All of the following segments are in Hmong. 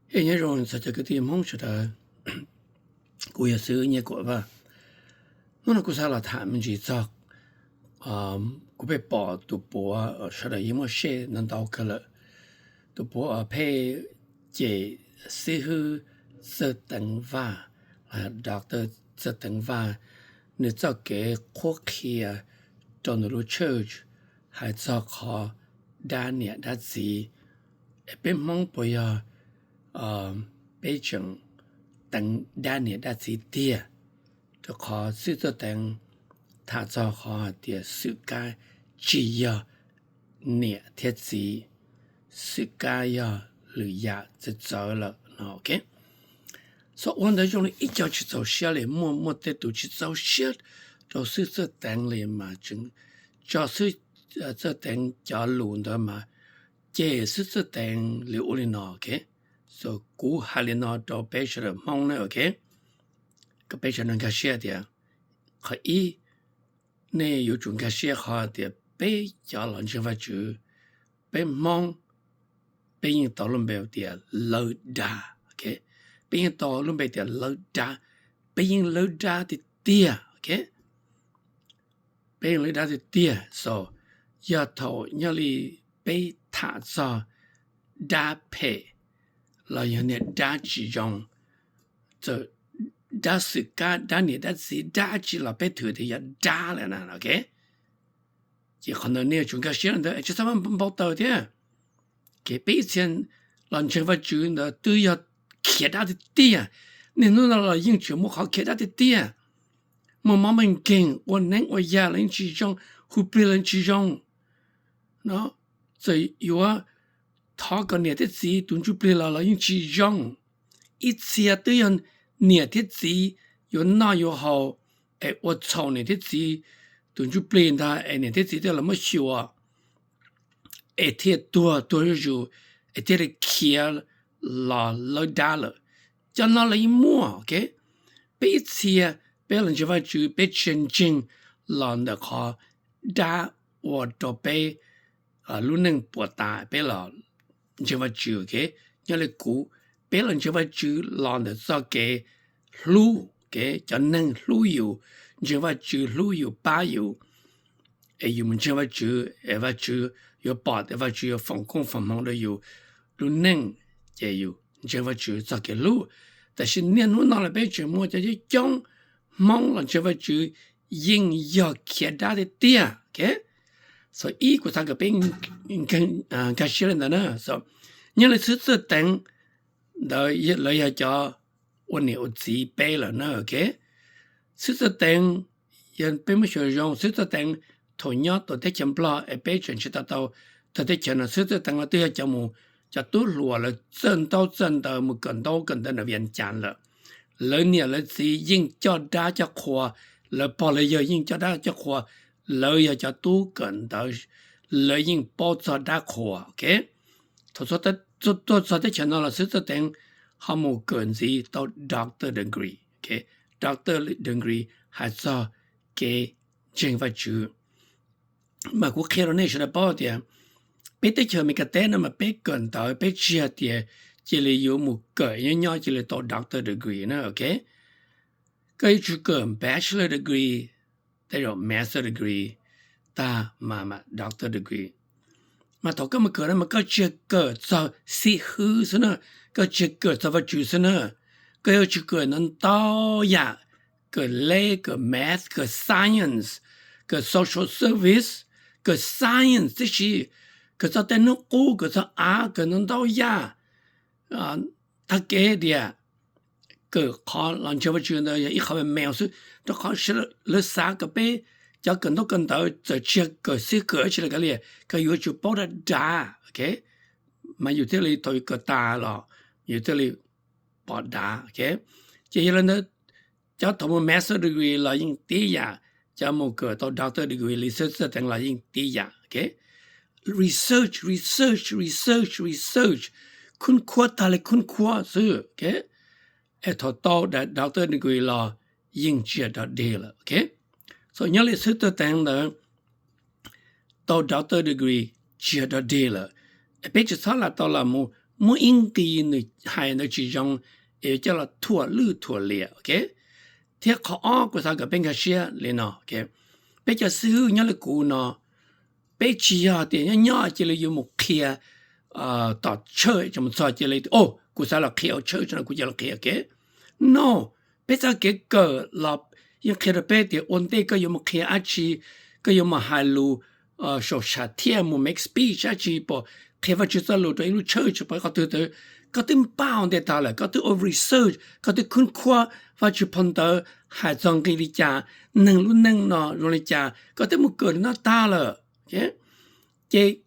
Hej, nyob zoo txog cov kwv tij Hmoob sawv daws. Kuv yog Xwb Nyiaj Kuam Vaj. Hnub no kuv xav los tham me ntsis txog kuv pheej pom tus puav sawv daws yeej muaj sej ntau ntau kawg lawm. Tus puav uas pheej cem xib hwb Txawj Teev Vaj, Doctor Txawj Teev Vaj, nws txoj kev qhuab qhia rau nws lub church hais txog qhov dab niam dab txiv. Es peb Hmoob puas yog peb tseem teev dab niam dab txiv tiag? Rau qhov xib hwb Txawj Teev tham txog qhov hais tias xwm kab tsis yog niam thiab txiv, xwm kab yog lwm yam txawv txawv lawm no, ok. Xyov ua ntawd zoo li ib co tsis txaus siab li, muaj muaj tej tus tsis txaus siab rau xib hwb Txawj Teev li mas tseem tso xib hwb Txawj Teev cov lus ntawd mas cem xib hwb Txawj Teev li ub li no, ok. So kuv hais li no rau peb sawv daws Hmoob na, ok, kom peb sawv daws nkag siab tias, qhov ib, nej yuav tsum nkag siab qhov tias peb cov los ntseeg Vajtswv, peb Hmoob, peb yeej tau lub npe tias lawv dab, ok. Peb yeej tau lub npe tias lawv dab, peb yeej lawv dab tiag tiag, ok. Peb yeej lawv dab tiag tiag, so yog thaum nyob li peb tham txog dab phem los yog niag dab tsis zoo, txawm dab xwm kab, dab niam dab txiv, dab tsi los peb thwm tias yog dab lawm na, ok. Ces qhov ntawd nej yuav tsum nkag siab li ntawd, tsis txhob npau taws thiab. Kev peb ib txhia los ntseeg Vajtswv ntawd twb yog khiav dab tiag tiag, niaj hnub no los yeej tseem muaj qhov khiav dab tiag tiag. Muaj mob muaj nkeeg, ua neeb ua yaig los yeej tsis zoo, hu plig los yeej tsis zoo. No, txawm yuav thov kom niam thiab txiv tus ntsuj plig los los yeej tsis zoo. Ib txhia twb yog niam thiab txiv yuav noj yuav haus es ua txhaum niam thiab txiv tus ntsuj plig ntag es niam thiab txiv thiaj los muab xyuas es thiaj tuag tuag zuj zus es thiaj li khiav los lawv dab lawm. Cov no los yeej muaj, ok. Peb ib txhia peb los ntseeg Vajtswv peb tsis ntseeg los ntawm qhov dab ua rau peb lub neej puas tas peb los ntseeg Vajtswv, ok. Nyob li kuv, peb los ntseeg Vajtswv los ntawm txoj kev hlub, ok, cov neeg hlub yus, ntseeg Vajtswv hlub yus pab yus, es yus mus ntseeg Vajtswv es Vajtswv yuav pom tias Vajtswv yuav foom koob foom hmoov rau yus lub neej, ces yus ntseeg Vajtswv txog kev hlub. Tab sis niaj hnub no los peb tseem muaj cov coob coob Hmoob los ntseeg Vajtswv yeej yog khiav dab tiag tiag, ok. So ib, kuv xav kom peb nkag siab li ntawd na. So nyob li xib hwb Txawj Teev ntawd lawv yog cov ua niam ua txiv peb lawm na, ok. Xib hwb Txawj Teev, yog peb muab xyuas zoo, xib hwb Txawj Teev thaum nyob tom teb chaws Nplog es peb tseem tsis tau tau tag teb chaws no, xib hwb Txawj Teev los twb yog cov mus, cov tub hluas lawv txawj ntaub txawj ntawv mus kawm ntaub kawm ntawv ntawm Vias Cas lawm. Lawv niam lawv txiv yeej coj dab coj qhua, lawv pog lawv yawg yeej coj dab coj qhua, lawv yog cov tub kawm ntawv, lawv yeej paub txog dab qhuas, ok. Thaum tuaj txog teb chaws no los xib hwb Txawj Teev ho mus kawm ntxiv tau doctor degree, ok. Doctor degree hais txog kev ntseeg Vajtswv. Mas kuv qhia rau nej sawv daws paub tias peb teb chaws Amelikas teb no mas peb kawm ntawv peb tsis yog tias cia li yuav mus kawm nyob nyob cia li tau doctor degree na, ok. Koj yuav tsum kawm bachelor degree, tej zaum master degree, tag mas doctor degree. Mas thaum koj mus kawm no mas koj tsis yog kawm txog xib hwb xwb na, koj tsis yog kawm txog Vajtswv xwb na, koj yuav tsum kawm ntau ntau yam, kawm lab, kawm math, kawm science, kawm social service, kawm science tib si, kawm txog tej hnub qub, kawm txog av, kawm ntau ntau yam. Tag kev tias kawm qhov los ntseeg Vajtswv ntawd yog ib qho me me xwb, rau qhov lawv xav kom peb cov kawm ntaub kawm ntawv txawm tsis yog kawm xib hwb kawm dab tsi los kav liam, koj yuav tsum paub dav dav, ok. Mas yus thiaj li thaum yus kawm tas los yus thiaj li pom dav, ok. Ces yog li ntawd, cov thaum mus master degree los yeej tib yam, cov mus kawm tau doctor degree li xib hwb Txawj Teev los yeej tib yam, ok. Research, research, research, research, khun khuab tag li khun khuab xwb, ok. Es thaum tau doctor degree los yeej tsis yog dog dig lawm, ok. So nyob li xib hwb Txawj Teev ntawd tau doctor degree tsis yog dog dig lawm. Es peb tsis txhob lam tau los mus muab ib nqi nws hais ntawd tsis zoo es yuav coj los thuam lwj thuam liam, ok. Thiab qhov ob kuv xav kom peb nkag siab li no, peb cov xib hwb nyob li kuv no, peb tsis yog tias nyob nyob cia li yuav mus qhia tom church mus txog cia li, o, kuv xav los qhia hauv church no kuv cia li qhia, ok. No, peb txoj kev kawm los yeej qhia rau peb tias ua ntej koj yuav mus qhia dab tsi, koj yuav mus hais lus saum sam thiaj mus make speech dab tsi, pom qhia Vajtswv txoj lus rau ib lub church pom qhov twg tawv, koj twb npaj ua ntej tag lawm, koj twb ua research, koj twb khub khuab Vajtswv phau ntawv hais txog nqi li cas, neeg lub neej no zoo li cas, koj twb mus kawm li no tag lawm. Ces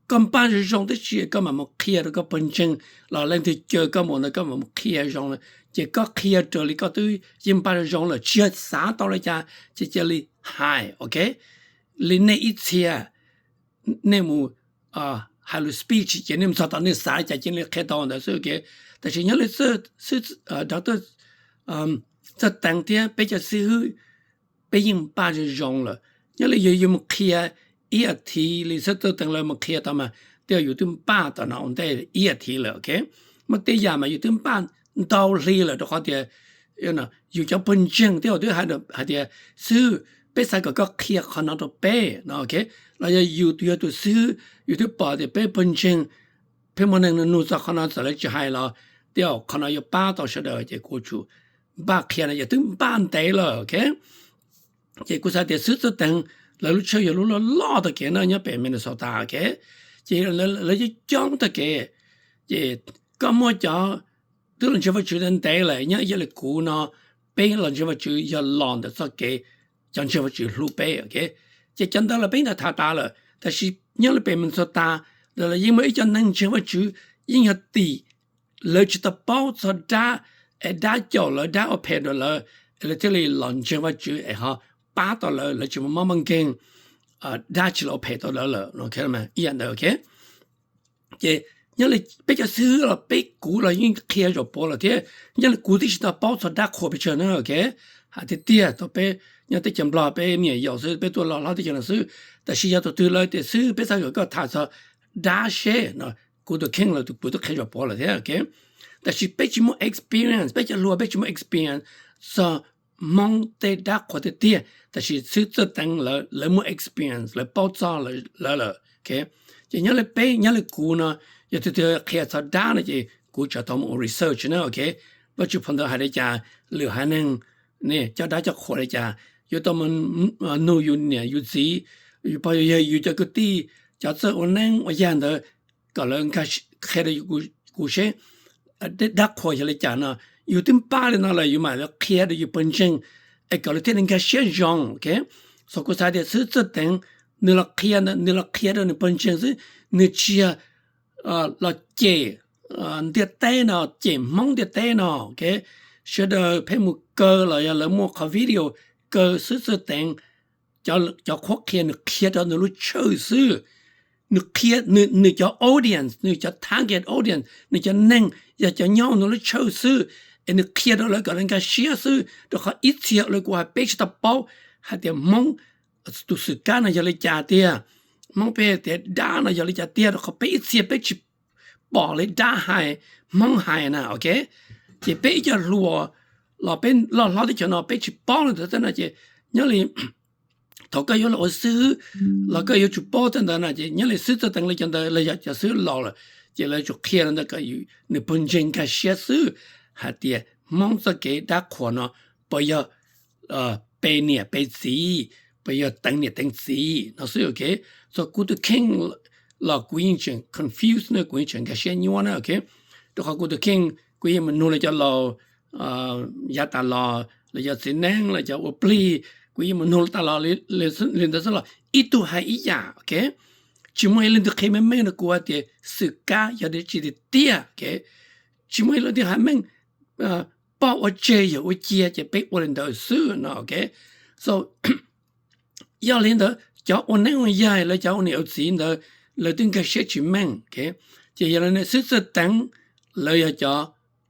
koj npaj zoo zoo tib si koj mam mus qhia rau koj pawg ntseeg, los leej twg caw koj mus ntawd koj mam mus qhia zoo, ces koj qhia raws li koj twb yeej npaj zoo zoo lawm, tsis yog xav tau li cas ces cia li hais, ok. Li nej ib txhia nej mus hais lus speech ces nej mus txog tod nej xav li cas cia li qhia tau ntawd xwb, ok. Tab sis nyob li xib hwb Doctor Txawj Teev thiab peb cov xib hwb, peb yeej npaj zoo zoo lawm. Nyob li yus yuav mus qhia ib as thiv li xib hwb Txawj Teev lawv mus qhia tau mas tej zaum yus twb npaj tom no ua ntej ib as thiv lawm, ok. Muaj tej yam mas yus twb npaj ntau hli lawm rau qhov tias yus cov pawg ntseeg tej zaum twb hais tias, xib hwb, peb xav kom koj qhia qhov no rau peb no, ok. Los yog yus tus yog tus xib hwb yus twb pom tias peb pawg ntseeg peb muaj neeg nug txog qhov no txawm lawv tsis hais los tej zaum qhov no yuav pab tau sawv daws ces kuv tsum npaj qhia no yog twb npaj ntev lawm, ok. Ces kuv xav tias xib hwb Txawj Teev lawv lub tshawj yog lub loj loj tag kev na nyob pem Minnesota, ok. Ces lawv coob coob tag kev, ces koj muaj cov twb los ntseeg Vajtswv ntev lawm nyob ib yam li kuv no, peb los ntseeg Vajtswv yog los ntawm txoj kev cov ntseeg Vajtswv hlub peb, ok. Ces cov ntawd los peb ntawd tham tas lawm, tab sis nyob li pem Minnesota lawv yeej muaj ib co neeg ntseeg Vajtswv yeej yog tim lawv tsis tau paub txog dab, es dab caum lawv, dab ua phem rau lawv, es lawv thiaj li los ntseeg Vajtswv es ho pab tau lawv, lawv tsis muaj mob muaj nkeeg, dab tsis los ua phem tau lawv lawm, ib yam ntawd, ok. Ces nyob li peb cov xib hwb los peb kuv los yeej qhia zaum puav lawm thiab, nyob li kuv twb tsis tau paub txog dab qhuas pes tsawg na, ok. Hais tiag tiag thaum peb nyob teb chaws Nplog peb me nyuam yaus xwb peb tuaj loj hlob teb chaws no xwb, tab sis yog tus twg lawv tias xib hwb peb xav kom koj tham txog dab seb no, kuv tus kheej los kuv twb qhia zaum puav lawm thiab, ok. Tab sis peb tsis muaj experience, peb cov hluas peb tsis muaj experience txog Hmoob tej dab qhuas tiag tiag, tab sis xib hwb Txawj Teev lawv muaj experience, lawv paub txog lawv lawm, ok. Ces nyob li peb, nyob li kuv no, yog tus twg qhia txog dab no ces kuv tsam tau mus ua research na, ok. Vajtswv phau ntawv hais li cas, lwm haiv neeg ne cov dab cov qhuas li cas, yuav tau mus nug yus niam yus txiv, yus pog yus yawg, yus cov kwv tij, cov txawj ua neeb ua yaig ntawd kom lawv qhia rau kuv seb dab qhuas yog li cas no. Yus twb npaj li no lawm yus mam li qhia rau yus pawg ntseeg es kom lawv thiaj li nkag siab zoo, ok. Txog kuv xav tias xib hwb Txawj Teev nws los qhia, nws los qhia rau nws pawg ntseeg xwb, nws tsis yog los cem ntiaj teb no, cem Hmoob ntiaj teb no, ok. Sawv daws pheej mus kaw los yog lawv muaj qhov video kaw xib hwb Txawj Teev cov qhuab qhia, nws qhia rau nws lub church xwb. Nws qhia nws cov audience, nws cov target audience, nws cov neeg yog cov nyob nws lub church xwb, es nws qhia rau lawv kom lawv nkag siab xwb, rau qhov ib txhia li kuv hais peb tsis tau paub hais tias Hmoob tus xwm kab no yog li cas tiag, Hmoob peb tias dab no yog li cas tiag, rau qhov peb ib txhia peb tsis pom li dab hais, Hmoob hais na, ok. Ces peb ib co hluas los peb loj hlob teb chaws no peb tsis paub li ntawd thiab no ces nyob li thaum koj yuav los ua xib hwb los koj yuav tsum paub tej ntawd na, ces nyob li xib hwb Txawj Teev li cov ntawd lawv yog cov xib hwb laus lawm, ces lawv tsum qhia li ntawd kom nws pawg ntseeg nkag siab xwb hais tias Hmoob txoj kev dab qhuas no puas yog pe niam pe txiv, puas yog teev niam teev txiv no xwb, ok. Txog kuv tus kheej los kuv yeej tseem confuse na, kuv yeej tseem nkag siab nyuaj na, ok. Rau qhov kuv tus kheej kuv yeej mus nug lawv cov laus yav tas los, lawv cov txiv neeb, lawv cov ua plig, kuv yeej mus nug lawv tas los li ntawd xwb los ib tug hais ib yam, ok. Tsis muaj ib leej twg qhia meej meej rau kuv hais tias xwm kab yog dab tsi tiag tiag, ok. Tsis muaj ib leej twg hais meej, poj ua tseg yawm ua cia ces peb ua li ntawd xwb no, ok. So yog li ntawd cov ua neeb ua yaig, lawv cov ua niam ua txiv ntawd lawv twb nkag siab tsis meej, ok. Ces yog li ntawd xib hwb Txawj Teev lawv yog cov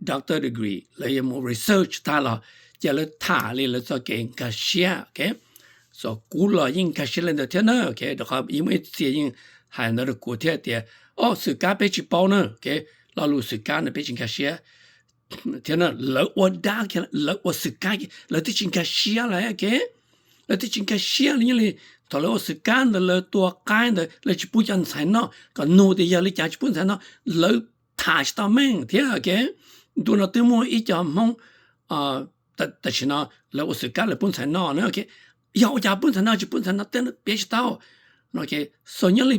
doctor degree, lawv yog mus research tag los ces lawv tham li lawv txoj kev nkag siab, ok. So kuv los yeej nkag siab li ntawd thiab na, ok, rau qhov yeej muaj ib txhia yeej hais ntawd rau kuv thiab tias, o, xwm kab peb tsis paub na, ok. lo lus xwm kab ntawd peb tsis nkag siab thiab. Lawv ua dab, lawv ua xwm kab, lawv twb tsis nkag siab lawm, ok. Lawv twb tsis nkag siab li, nyob li thaum lawv ua xwm kab ntawd lawv tua qaib ntawd lawv tsis pub cov ntxhais noj, kom nug tias yog li cas tsis pub ntxhais noj, lawv tham tsis tau meej thiab, ok. Ntu no twb muaj ib co Hmoob, tam sim no lawv ua xwm kab lawv pub ntxhais noj na, ok. Yog ua cas pub ntxhais noj tsis pub ntxhais noj tej no piav tsis tau. Xo nyob li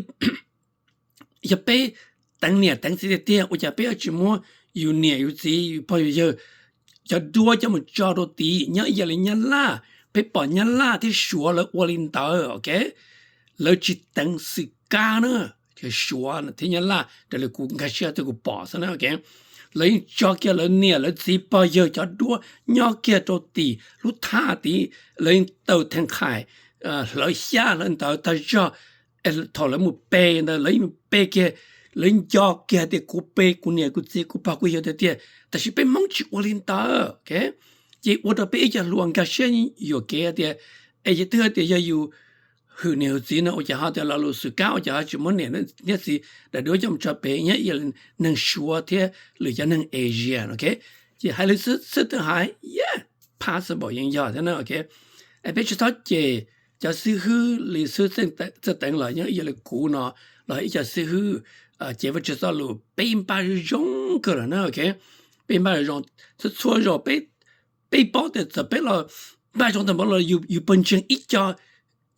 yog peb teev niam teev txiv tiag tiag, ua cas peb yuav tsis muab yus niam yus txiv yus pog yus yawg cov duab coj mus tso rau tid? Nyob ib yam li Nyab Laj, peb pom Nyab Laj thiab Suav lawv ua li ntawd, ok. Lawv tsis teev xwm kab na, Suav thiab Nyab Laj raws li kuv nkag siab thiab kuv pom xwb na, ok. Lawv yeej tso kiag lawv niam lawv txiv pog yawg cov duab nyob kiag rau tim lub thaj tid, lawv yeej taw theej qhaim, hlawv xyab hlawv ntawv tag zog. Thaum lawv mus pe ntawd lawv yeej pe kiag, lawv nco kiag tias kuv pe kuv niam kuv txiv kuv pog kuv yawg tiag tiag, tab sis peb Hmoob tsis ua li ntawd, ok. Ces ua rau peb ib co hluas nkag siab yuam kev tias, es yog twb tias yog yus hwm niam hwm txiv no ua cas ho tias lo lus xwm kab ua cas ho tsis muab niam thiab txiv daim duab coj mus tso pem nyob ib yam li neeg Suav thiab lwm cov neeg Asia, ok. Ces hais li xwb xwb twb hais, yeah, possible yeej yog thiab na, ok. Es peb tsis txhob cem cov xib hwb li xwb txawj teev los yog ib yam li kuv no los ib co xib hwb, ces Vajtswv txoj lus peb npaj zoo kawg lawm na, ok. Peb npaj zoo, txhua txhua zaus peb paub tias txawm peb los npaj zoo tag npaum los yus pawg ntseeg ib co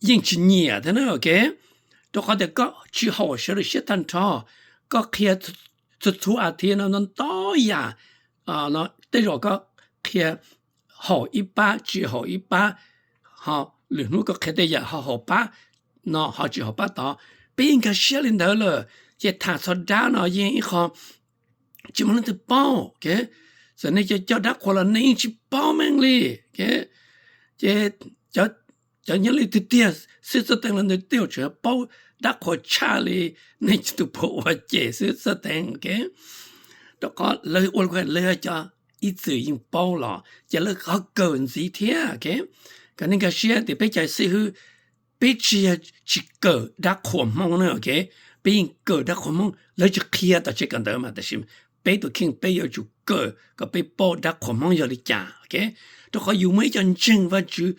yeej tsis nyiam thiab na, ok. Rau qhov tias koj tsis haum sawv daws siab tag nrho, koj qhia txhua txhua a thiv no ntau ntau yam, tej zaum koj qhia haum ib pab tsis haum ib pab, ho lwm hnub koj qhia tej yam ho haum pab no ho tsis haum pab tod. Peb yeej nkag siab li ntawd lawm, ces tham txog dab no yeej ib qho tsis muaj leej twg paub, ok. Txawm nej cov coj dab qhuas los nej yeej tsis paub meej li, ok. Ces cov nyob li tiag tiag xib hwb txawj teev los ntawd tej zaum tseem paub dab qhuas tshaj li nej tus phuam uas cem xib hwb txawj teev, ok. Rau qhov lawv ua lawv yog cov ib txwm yeej paub los ces lawv ho kawm ntxiv thiab, ok. Kom nej nkag siab tias peb cov xib hwb, peb tsis yog tsis kawm dab qhuas Hmoob na, ok. Peb yeej kawm dab qhuas Hmoob, lawv tsis qhia tom tsev kawm ntawv mas tab sis peb tus kheej peb yuav tsum kawm kom peb paub dab qhuas Hmoob yog li cas, ok. Rau qhov yus muaj ib co ntseeg Vajtswv,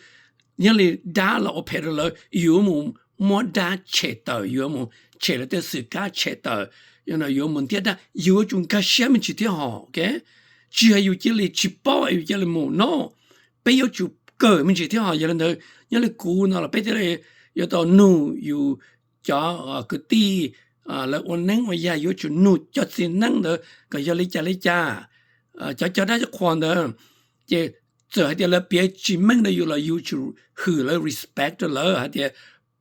nyob li dab los ua phem rau lawv, yus mus muab dab tshem tawm, yuav mus tshem lawv tej xwm kab tshem tawm, yuav mus ntiab dab, yus yuav tsum nkag siab me ntsis thiab hos, ok. Tsis yog yus cia li tsis paub yus cia li mus no. Peb yuav tsum kawm me ntsis thiab hos. Yog li ntawd nyob li kuv no los peb thiaj li yuav tau nug yus cov kwv tij, lawv ua neeb ua yaig yuav tsum nug cov txiv neeb ntawd kom yog li cas li cas. Cov coj dab coj qhuas ntawd, ces txawm hais tias lawv piav tsis meej rau yus los yus tsum hwm lawv, respect rau lawv hais tias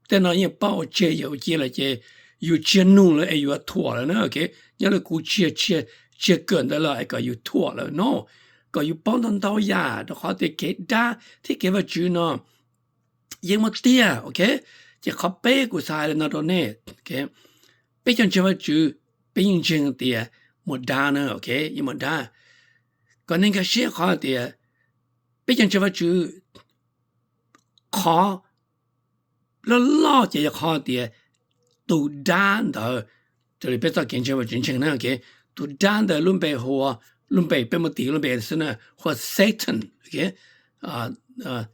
tej no yeej paub ua tseg yog ua cia lawm ces yus tsis yog nug lawv es yuav thuam lawv na, ok. Nyob li kuv tsis yog, tsis yog kawm ntawd los es kom yus thuam lawv no, kom yus paub ntau ntau yam rau qhov tias kev dab thiab kev Vajtswv no yeej muaj tiag, ok. Ces qhov peb kuv xav hais li no rau nej, peb cov ntseeg Vajtswv, peb yeej ntseeg tias muaj dab na, ok, yeej muaj dab. Kom nej nkag siab qhov tias peb cov ntseeg Vajtswv, qhov loj loj ces yog qhov tias tus dab ntawd, raws li peb txoj kev ntseeg Vajtswv ntseeg na, tus dab ntawd lub npe hu, lub npe peb muab tis lub npe xwb na, hu ua Satan, ok.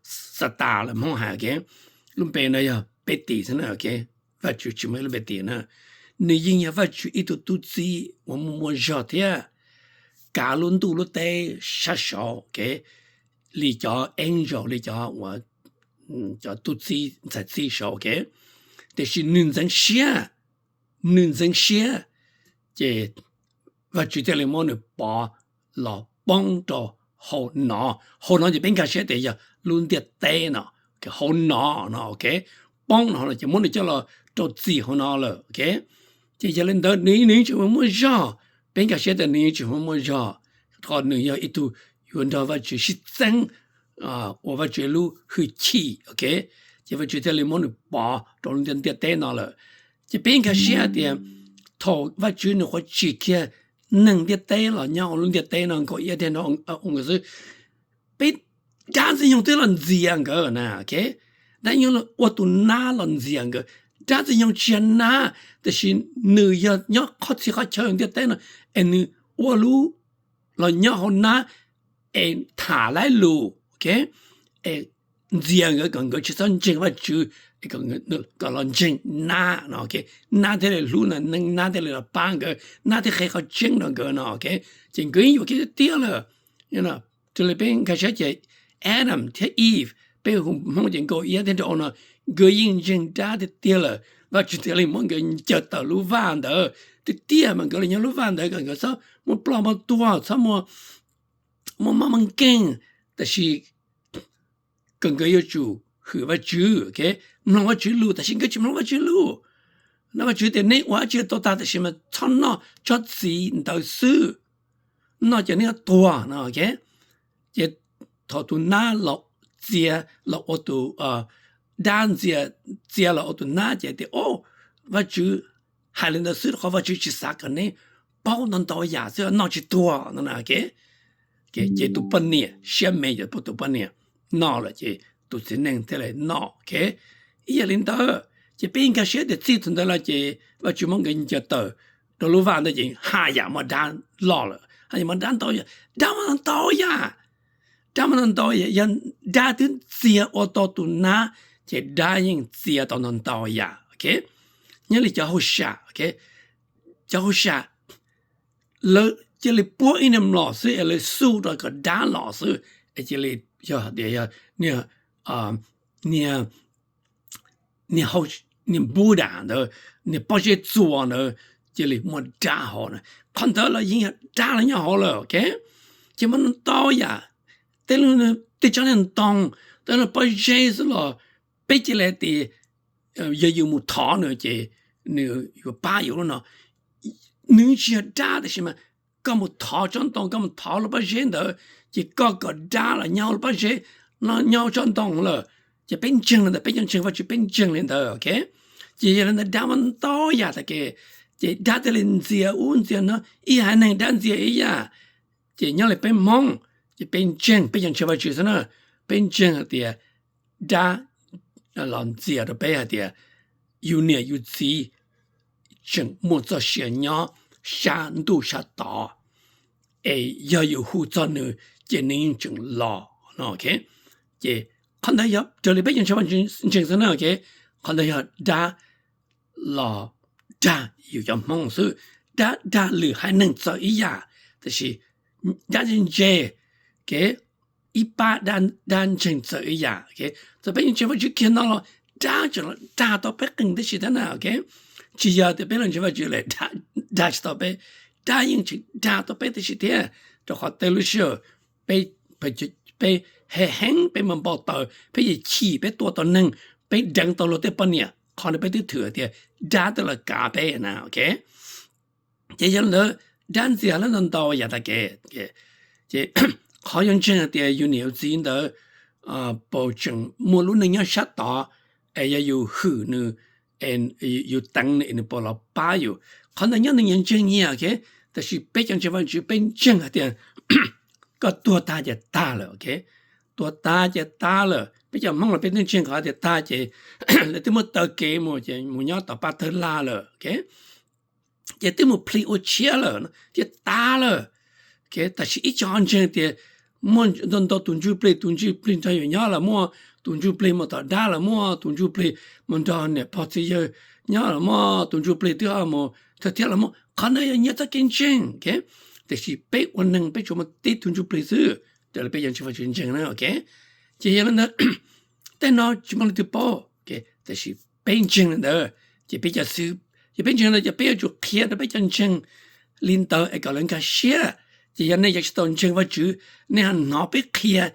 Xatas lawm Hmoob hais, ok. Lub npe no yog peb tis xwb na, ok. Vajtswv tsis muaj ib lub npe tis na. Nws yeej yog Vajtswv ib tug tub txib uas muaj muaj zog thiab kav lub ntuj lub teb sab saud, ok, li cov angel, li cov uas cov tub txib ntxhais txib saud, ok. Tiam sis nws ntxeev siab, nws ntxeev siab, ces Vajtswv thiaj li muab nws pov los poob rau hauv no. Hauv no ces peb nkag siab tias yog lub ntiaj teb no, hauv no no, ok. Poob no ces muab nws coj los rau txim hauv no lawm, ok. Ces yog li ntawd nws, nws yeej tseem muaj zog, peb nkag siab tias nws yeej tseem muaj zog, rau qhov nws yog ib tug yuav nrog Vajtswv sib txeeb, ua Vajtswv lub hwj chim, ok. Ces Vajtswv thiaj li muab nws pov rau lub ntiaj teb no lawm. Ces peb nkag siab tias thaum Vajtswv nws qhuav tsim kiag neeg ntiaj teb los nyob hauv lub ntiaj teb no nkaus ib yam no xwb, peb dab ntxwg nyoog twb los ntxias nkawd na, ok. Dab ntxwg nyoog ua tus nab los ntxias nkawd, Dab txwj nyoog tsis yog nab, tiam sis nws yog nyob qhov txhia qhov chaw ntiaj teb no, es nws ua lub, los nyob hauv nab, es tham laib lus, es ntxias nkawd kom nkawd tsis txhob ntseeg Vajtswv, kom los ntseeg nab no, nab thiaj li hlub no, nab thiaj li los pab nkawd, nab thiaj qhia qhov tseeb rau nkawd no. Ces nkawd yeej yuam kev tiag tiag lawm. Raws li peb nkag siab ces Adam thiab Eve, peb hu Hmoob ces nkauj iab thiab nraug no, nkawd yeej ntseeg dab tiag tiag lawm, Vajtswv thiaj li muab nkawd ncaws tawm lub vaj ntawd. Tiag tiag mas nkawd los nyob lub vaj ntawd kom nkawd txhob muaj ploj muaj tuag, txhob muaj mob muaj nkeeg, tab sis kom nkawd yuav tsum hwm Vajtswv, mloog Vajtswv lus, tab sis nkawd tsis mloog Vajtswv lus. No Vajtswv tias nej ua dab tsi tuag tag, tab sis mas txhob noj tsob txiv ntawd xwb, noj ces nej yuav tuag no. Ces thaum tus nab los txia, los ua tus, dab ntxias txia los ua tus nab ces tias, o, Vajtswv hais li ntawd xwb rau qhov Vajtswv tsis xav kom neb paub ntau ntau yam xwb, noj tsis tuag no. Ces tus poj niam siab me, tus poj niam noj lawm ces tus txiv neej thiaj li noj. Ib yam li ntawd ces peb nkag siab tias txij thaum ntawd los ces Vajtswv muab nkawd ncaws tawm rau lub vaj ntawd ces haj yam muaj dab loj lawm, haj yam muaj dab ntau, dab muaj ntau yam. Dab muaj ntau ntau yam, yog dab twb txia ua tau tus nab ces dab yeej txia tau ntau ntau yam. Nyob li cov hauj sam, cov hauj sam lawv cia li puab ib niag mlom xwb es lawv xuj rau kom dab los xwb, es cia li yog tias yog niag, niag, niag Buddha ntawd, niag pob zeb txuas ntawd cia li muaj dab hauv na. Qhov ntawd los yeej yog dab los nyob hauv lawm. Ces muaj ntau yam, tej lub, tej tsob niag ntoo, tej lub pob zeb xwb los peb cia li tias yog yus mus thov nws ces nws yuav pab yus lub no. Nws tsis yog dab tab sis mas koj mus thov tsob ntoo, koj mus thov lub pob zeb ntawd, ces koj kom dab los nyob hauv lub pob zeb, nyob hauv tsob ntoo lawm. Ces peb ntseeg li ntawd, peb cov ntseeg Vajtswv peb ntseeg li ntawd. Ces yog li ntawd dab muaj ntau yam tag kev, ces dab thiaj li ntxias ub ntxias no, ib haiv neeg dab ntxias ib yam. Ces nyob li peb Hmoob ces peb ntseeg, peb cov ntseeg Vajtswv xwb na, peb ntseeg hais tias dab los ntxias rau peb hais tias yus niam yus txiv tseem muaj txoj sia nyob sab ntuj sab tod, es yog yus hu txog nws ces nws yeej tseem los no. Ces qhov ntawd yog raws li peb cov ntseeg Vajtswv ntseeg xwb na, qhov ntawd yog dab los dag yus cov Hmoob xwb. Dab dag lwm haiv neeg txawm ib yam, tab sis dab ntse ntse, ib pab dab ntseeg txawm ib yam. Txawm peb yeej ntseeg Vajtswv kiag no los dab tseem dag tau peb qees tib si thiab na. Tsis yog tias peb los ntseeg Vajtswv lawm dag tsis tau peb, dab yeej tseem dag tau peb tib si thiab, rau qhov tej lub sij hawm peb, peb he heev, peb mus npau taws, peb yeej chim, peb tua tau neeg, peb deev tau luag tej poj niam, qhov ntawd peb twb thwm tias dab twb los kav peb na. Ces yog li ntawd dab ntxias lawv ntau ntau yam tag kev. Ces qhov yuav ntseeg hais tias yus niam yus txiv ntawd puas tseem muaj lub neej nyob sab tod, es yog yus hwm nws, yus teev nws es nws puas los pab yus, qhov ntawd nyob ntawm nyias ntseeg nyias. Tab sis peb cov ntseeg Vajtswv peb ntseeg hais tias koj tuag tag ces tag lawm. Tuag tag ces tag lawm. Peb cov Hmoob los peb twb ntseeg qhov tias tag ces lawv twb muab taw kev mus ces mus nyob tom pab tawg lag lawm, ces twb mus plhis ua tshiab lawm thiab tag lawm. Tab sis ib co ntseeg tias muaj ntau ntau tus ntsuj plig, tus ntsuj plig nrog yus nyob los muaj, tus ntsuj plig mus tom dab los muaj, tus ntsuj plig mus nrog niam pog txiv yawg nyob los muaj, tus ntsuj plig twb ho mus thawj thiab los muaj. Qhov ntawd yog nyias txoj kev ntseeg. Tiam sis peb ua neeg peb tsuas muaj tib tug ntsuj plig xwb, raws li peb cov ntseeg Vajtswv ntseeg na. Ces yog li ntawd tej no tsis muaj leej twg paub, tab sis peb ntseeg li ntawd ces peb cov xwb, ces peb ntseeg li ntawd ces peb yuav tsum qhia rau peb cov ntseeg li ntawd es kom lawv nkag siab. Ces yog nej cov tsis tau ntseeg Vajtswv, nej ho hnov peb qhia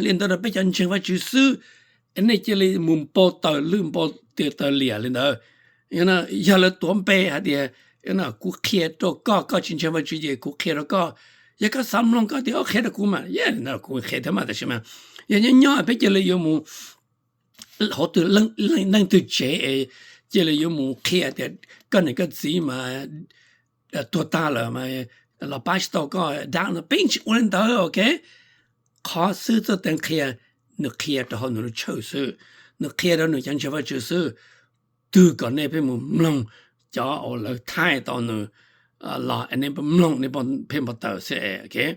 li ntawd rau peb cov ntseeg Vajtswv xwb, nej cia li mus npau taws lwj npau taws liam li ntawd. Yog lawv tuav npe hais tias kuv qhia rau koj, koj tsis ntseeg Vajtswv ces kuv qhia rau koj. Yog koj xav mloog koj tias qhia rau kuv mas, kuv qhia thiab mas, tab sis mas yog nyob nyob peb cia li yuav mus hauv twg leej twg tsev es cia li yuav mus qhia tias koj niam koj txiv mas tuag tag lawm mas los pab tsis tau koj dab no, peb tsis ua li ntawd, ok. Qhov xwb txoj teev qhia, nws qhia rau hauv nws lub tshawj xwb, nws qhia rau nws cov ntseeg Vajtswv xwb. twg kom nej pheej mus mloog cov uas lawv thaij tau nws los nej mloog nej pheej npau taws xwb.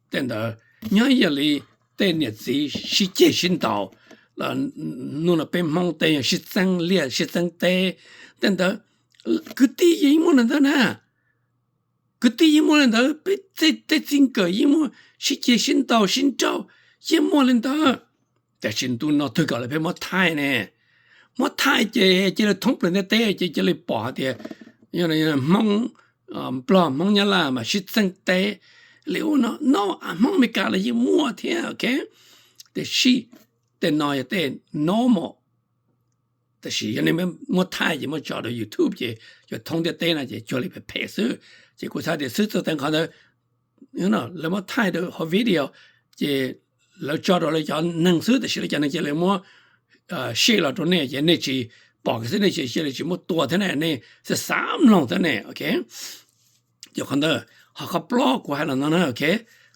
Tej ntawd nyob ib yam li tej niam txiv sib ceg sib ntaus, hnub no peb Hmoob tej yog sib txeeb liaj sib txeeb teb, tej ntawd kwv tij yeej muaj li ntawd na. Kwv tij yeej muaj li ntawd, peb tej txij nkawm yeej muaj sib ceg sib ntaus sib nrauj, yeej muaj li ntawd. Tiam sis ntu no twg kom lawv pheej muab thaij ne, muab thaij ces cia li thoob plaws ntiaj teb ces cia li pom hais tias Hmoob Nplog Hmoob Nyab Laj mas sib txeeb teb li ub no no, Hmoob Amelikas los yeej muaj thiab, ok. Tiam sis tej no yog tej normal. Tab sis yog nej muab thaij ces muab tso rau YouTube ces yog thoob ntiaj teb no ces cuag li phem phem xwb. Ces kuv xav tias xwb txog teev qhov ntawd, lawv muab thaij rau hauv video ces lawv tso rau lawv cov neeg xwb, tab sis lawv cov neeg cia li muab share los rau nej ces nej tsis pom kiag xwb, nej cia li tsis muab tua thiab ne, nej xav xav mloog thiab ne, ok. Ces qhov ntawd, ho qhov plaub kuv hais los no na, ok.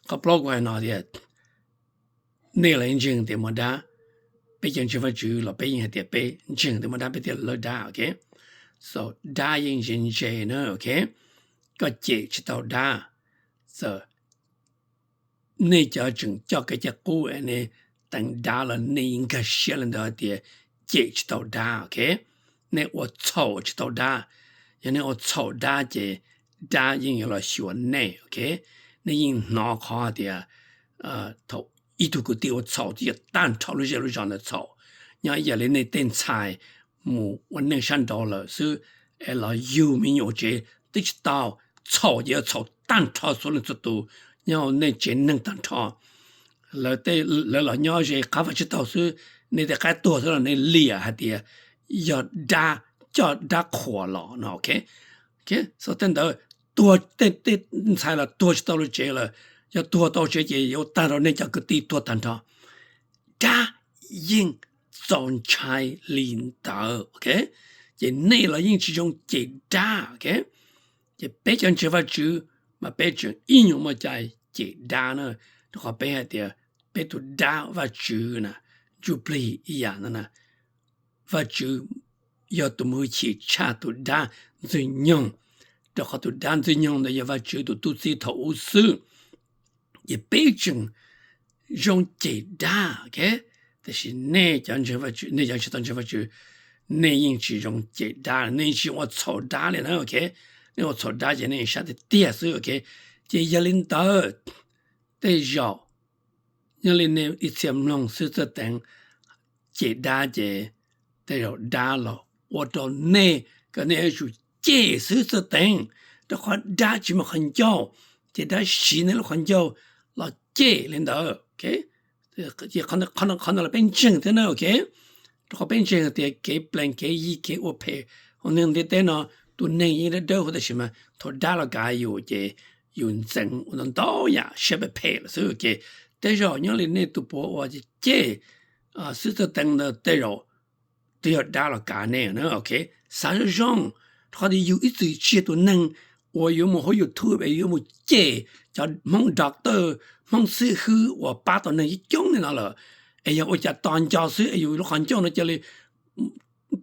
Qhov plaub kuv hais no tias nej los yeej ntseeg tias muaj dab, peb cov ntseeg Vajtswv los peb yeej hais tias peb ntseeg tias muaj dab, peb thiaj lawv dab, ok. So dab yeej ntse ntse na, ok. Koj cem tsis tau dab. So nej cov tseem coj kev cai qub nej teev dab los nej yeej nkag siab li ntawd tias cem tsis tau dab, ok. Nej ua txhaum tsis tau dab. Yog nej ua txhaum dab ces dab yeej yuav los xyuas nej, ok. Nej yeej hnov qhov tias thaum ib tug kwv tij ua txhaum twb yog tag nrho lub zej lub zos ntawd txhaum. Nyob ib yam li nej tej ntxhais mus ua neej sab nraud lawm xwb es los yug me nyuam tsev twb tsis tau, txhaum ces yuav txhaum tag nrho txhua leej txhua tus nyob hauv nej tsev neeg tag nrho. Lawv los nyob ze qab vaj tsib taug xwb, nej tej qaib tuag xwb los nej liam hais tias yog dab, coj dab qhuas los no, ok. Tej ntawd tuag, tej ntxhais los tuag tsis tau lub tsev lawm, yog tuag tau tsev ces yuav tag nrho nej cov kwv tij tuag tag nrho. Dab yeej txaus ntshai li ntawd, ok. Ces nej los yeej tsis zoo cem dab, ok. Ces peb cov ntseeg Vajtswv mas peb tseem ib nyuag muaj cai cem dab na, rau qhov peb hais tias peb tus dab Vajtswv na, ntsuj plig ib yam ntag na. Vajtswv yog tus muaj hwj chim tshaj tus dab Ntxwg Nyoog, rau qhov tus dab Ntxwg Nyoog ntawd yog Vajtswv tus tub txib thaum ub xwb. Ces peb tseem zoo cem dab, ok. Tab sis nej cov ntseeg Vajtswv, nej cov tsis tau ntseeg Vajtswv, nej yeej tsis zoo cem dab, nej yeej tsis ua txhaum dab li na, ok. Nej ua txhaum dab ces nej sab tiag tiag xwb, ok. Ces yog li ntawd, tej zaum nyob li nej ib txhia mloog xwb txawj teev cem dab ces tej zaum dab los ua rau nej kom nej yuav tsum cem xwb txawj teev, rau qhov dab tsis muaj qhov ncauj, ces dab siv nej lub qhov ncauj los cem li ntawd, ok. Qhov no los peb ntseeg thiab na, ok. Rau qhov peb ntseeg tias kev plees kev yig kev ua phem hauv neeg ntiaj teb no, tus neeg yeej dawb dawb huv tab sis mas thaum dab los kav yus ces yus ntxeev ua ntau ntau yam siab phem phem lawm xwb, ces tej zaum nyob li nej tus puav uas cem xwb txawj teev ntawd tej zaum twb yog dab los kav nej na, ok. Xav zoo zoo, rau qhov tias yus ib txwm tsis yog tus neeg uas yuav mus hauv YouTube es yuav mus cem cov Hmoob doctor, Hmoob xib hwb uas pab tau neeg coob coob li no lawm, es yog ua cas tos nco xwb es yus lub qhov ncauj no cia li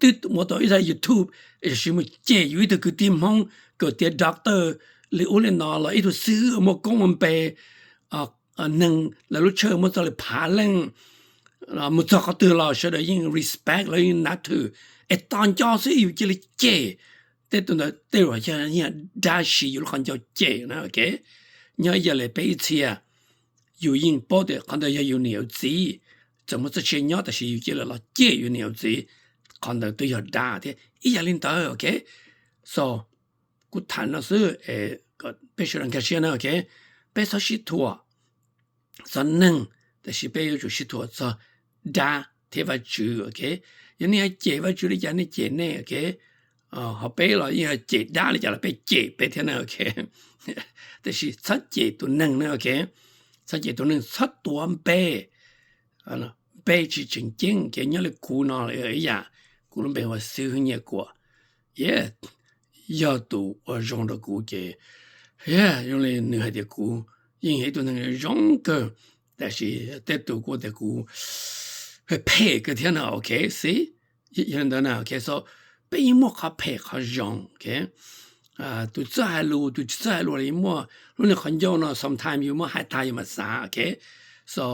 twb muab tau ib daim YouTube es sim mus cem yus ib tug kwv tij Hmoob kawm tiav doctor li ub li no los ib tug xib hwb muaj koob muaj npe, neeg lawv lub tshawj muaj txog li phav leej, mus txog qhov twg los sawv daws yeej respect, lawv yeej nav thwm, es tos nco xwb yus cia li cem. Tej tus ntawd tej zaum yog dab siv yus lub qhov ncauj cem na, ok. Nyob ib yam li peb ib txhia, yus yeej paub tias qhov ntawd yog yus niam yus txiv, txawm muaj txoj sia nyob tab sis yus cia li los cem yus niam yus txiv, qhov ntawd twb yog dab thiab ib yam li ntawd, ok. So kuv tham no xwb, peb sawv daws nkag siab na, ok. Peb txhob sib thuam txog neeg, tab sis peb yuav tsum sib thuam txog dab thiab Vajtswv, ok. Yog nej yuav cem Vajtswv li cas nej cem nej, ok. Ho peb los yeej yog cem dab li cas los peb cem peb thiab na, ok. Tab sis txhob cem tus neeg na, ok. Txhob cem tus neeg, txhob tuav npe, npe tsis tseem ceeb, ces nyob li kuv no ib yam, kuv lub npe hu ua Xib Hwb Nyiaj Kuam, yog tus ua zoo rau kuv ces zoo li nws hais tias kuv yeej yog ib tug neeg zoo kawg, tab sis tej tus kuj tias kuv phem kawg thiab no, ok, xib. Yog li ntawd na, ok, so peb yeej muaj qhov phem qhov zoo, ok. Tus txawj hais lus, tus tsis txawj hais lus los yeej muaj. Lub niag qhov ncauj no sometimes yus muab hais tag yus mam xav, ok. So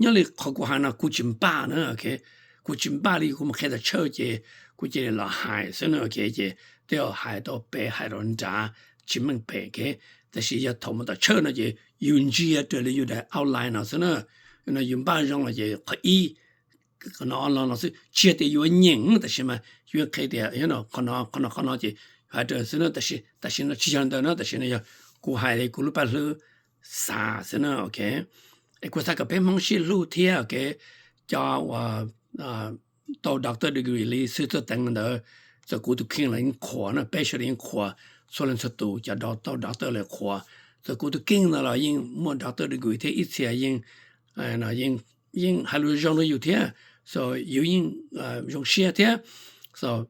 nyob li qhov kuv hais no kuv tsis npaj na, ok. Kuv tsis npaj li, kuv mus qhia tom church ces kuv cia li los hais xwb na, ok. Ces tej zaum hais tau pem hais rau nrad tsis meej pem, ok. Tab sis yog thaum mus tom church no ces yus ntsia raws li yus daim outline no xwb na. No yus npaj zoo los ces qhov ib, qhov no los no xwb, tsis yog tias yuav nyeem, tab sis mas yus qhia tias qhov no qhov no qhov no ces hais raws xwb na. Tab sis tam sim no tsis yog ntawd na, tam sim no yog kuv hais li kuv lub paj hlwb xav xwb na, ok. Es kuv xav kom peb Hmoob sib hlub thiab, ok. Cov uas tau doctor degree li xwb txawj teev ntawd, txawm kuv tus kheej los yeej qhuas na, peb sawv daws yeej qhuas, txhua leej txhua tus cov tau doctor los qhuas. Txawm kuv tus kheej no los yeej muaj doctor degree thiab ib txhia yeej yeej hais lus zoo rau yus thiab, so yus yeej zoo siab thiab. So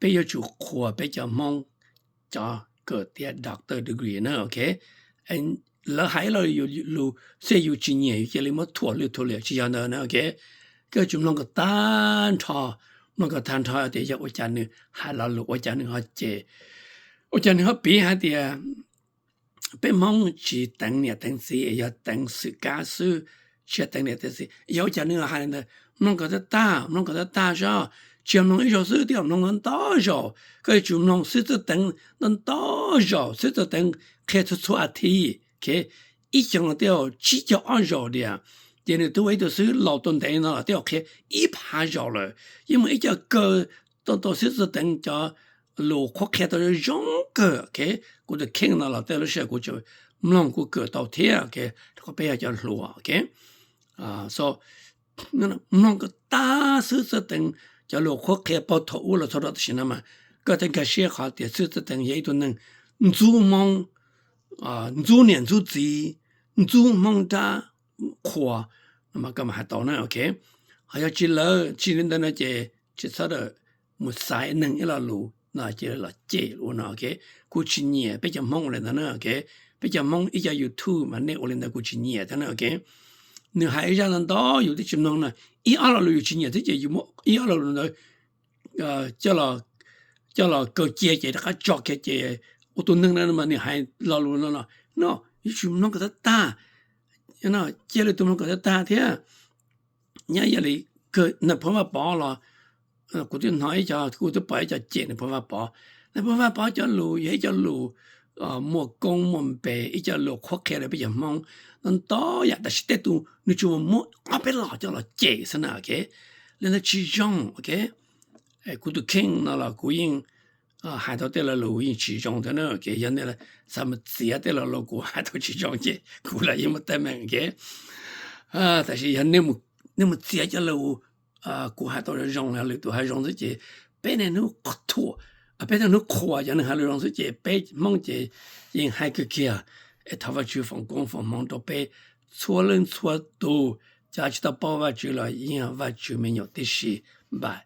peb yuav tsum qhuas peb cov Hmoob cov kawm tiav doctor degree na, ok. Lawv hais ib lo lus xwb yus tsis nyiam yus cia li muab thuam lwj thuam liam, tsis yog ntawd na, ok. Koj yuav tsum mloog kom tag nrho, mloog kom tag nrho tias yog ua cas nws hais lo lus, ua cas nws ho cem, ua cas nws ho piv hais tias peb Hmoob tsis teev niam teev txiv, yog teev xwm kab xwb, tsis yog teev niam teev txiv. Yog ua cas nws hais li ntawd? Mloog kom tag tag, mloog kom tag tag zog, tsis yog mloog ib zaug xwb, twb yog mloog ntau ntau zaus. Koj yuav tsum mloog xwb txawj teev ntau ntau zaus, xwb txawj teev qhia txhua txhua a thiv, ib xyoos los twb yog tsib caug ob zaus tiag. Ces nws twb ua ib tug xib hwb laus tuaj ntev no los twb yog qhia ib phav zaus lawm, yeej muaj ib co kawg tau tau xib hwb txawj teev cov lus qhuab qhia tau zoo kawg, ok. Kuv tus kheej no los tej lub sij hawm kuv tseem mloog kuv kawm tau thiab, ok, rau qhov peb yog cov hluas, ok. So mloog kom tag xwb txawj teev cov lus qhuab qhia puag thaum ub los txog rau tam sim no mas koj thiaj nkag siab qhov tias xib hwb txawj teev yog ib tug neeg ntxub Hmoob, ntxub niam ntxub txiv, ntxub Hmoob rab qhuas, koj mam hais tau na, ok. Ho yog tsis lawv tsis li ntawd no ces tsis txhob mus xaiv neeg ib lo lus no cia li los cem ua no, ok. Kuv tsis nyiam peb cov Hmoob ua li ntawd na, ok. Peb cov Hmoob ib co YouTube mas nej ua li ntawd kuv tsis nyiam thiab na, ok. Nws hais ib zaj ntau ntau yus twb tsis mloog no, ib ob lo lus yus tsis nyiam thiab ces yus muab ib ob lo lus ntawd coj los kaw cia ces rov qab tso kiag ces ua tus neeg no mas nws hais lo lus no los no, yuav tsum mloog kom tag tag, cia li tus mloog kom tag tag thiab. Nyob yog li Nais Phoo Vaj Pov los kuv twb hnov ib co, kuv twb pom ib co cem Nais Phoo Vaj Pov. Nais Phoo Vaj Pov cov lus yog ib co lus muaj koob muaj npe, ib co lus qhuab qhia rau peb cov Hmoob ntau ntau yam, tab sis tej tus nws tsuas muab ob peb lo coj los cem xwb na, ok. Li ntawd tsis zoo, ok. Kuv tus kheej no los kuv yeej hais tau tej lo lus yeej tsis zoo thiab na, ok. Yog nej xav mus txiav tej lo lus kuv hais tau tsis zoo ces kuv los yeej muaj teeb meem, ok. Tab sis yog nej mus txiav cov lus kuv hais tau zoo, yog lwm tus hais zoo xwb ces peb niaj hnub thuam, peb niaj hnub qhuas cov neeg hais lus zoo xwb ces peb Hmoob ces yeej hais kawg kiag. Es thov Vajtswv foom koob foom hmoov rau peb txhua leej txhua tus, cov tsis tau paub Vajtswv los yeej yog Vajtswv me nyuam tib si. Npaj.